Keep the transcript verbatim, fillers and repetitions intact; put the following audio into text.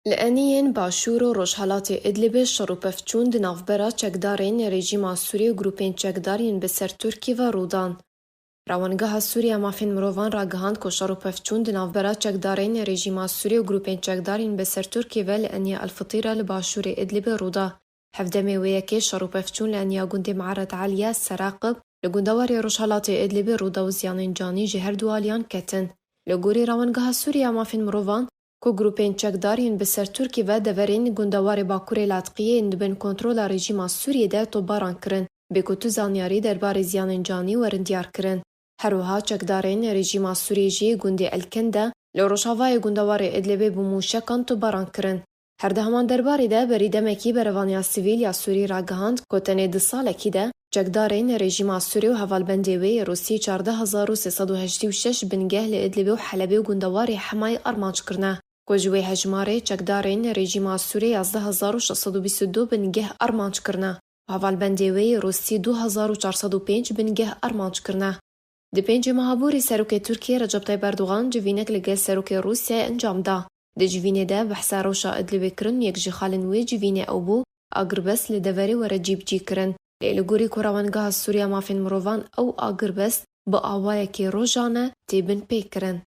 Li eniyên Başûr û Rojhelatê Idlibê şer û pevçûn di navbera çekdarên rejîma Sûriyê û grûpên çekdar yên bi ser Tirkiyê ve rû dan. Rewangeha Sûriya Mafên Mirovan ragihand ku şer û pevçûn di navbera çekdarên rejîma Sûriyê û grûpên çekdar yên bi ser Tirkiyê ve li eniya El Fitîra li başûrê Idlibê rû da. Hevdemê wê yekê şer û pevçûn li eniya gundê Me'eret Eliye Seraqib li gundewarê rojhelatê Idlibê rû da û ziyanên canî ji her du aliyan ketin. Li gorî Rewangeha Sûriya Mafên Mirovan, ku grûpên çekdar yên bi ser Tirkiyê ve deverên gundewarê Bakurê Latqiyê yên di bin kontrola rejîma Sûriyê de topbaran kirin, bê ku tu zanyarî derbarê ziyanên canî werin diyar kirin. Her wiha çekdarên rejîma Sûriyê jî gundê Elkende li rojavayê gundewarê Idlibê bi mûşekan topbaran kirin. Her di heman derbarê de berî demekî berevaniya sivîl ya Sûrî ragihand ku tenê di salekî de çekdarên rejîma Sûrî û hevalbendê wê yê Rûsî çardeh hezar û sê sed û heştê û şeş bingeh li Idlibê û Helebê û gundewarê Hemayê armanc kirine, ku ji wê hejmarê çekdarên rejîma Sûrî yazdeh hezar û şeş sed û bîst û du bingeh armanc kirine û hevalbendê wê yê Rûsî du hezar û çar sed û pênc bingeh armanc kirine. Di pêncê meha borî Serokê Tirkiyê Recep Tayyip Erdogan civînek li gel Serokê Rûsyayê encam da. Di civînê de behsa rewşa Idlibê kirin, yek ji xalên wê civînê ew bû, agirbest li deverê were cîbicî kirin. Lê li gorî ku Rewangeha Sûriya Mafên Mirovan ew agirbest bi awayekî rojane tê binpê kirin.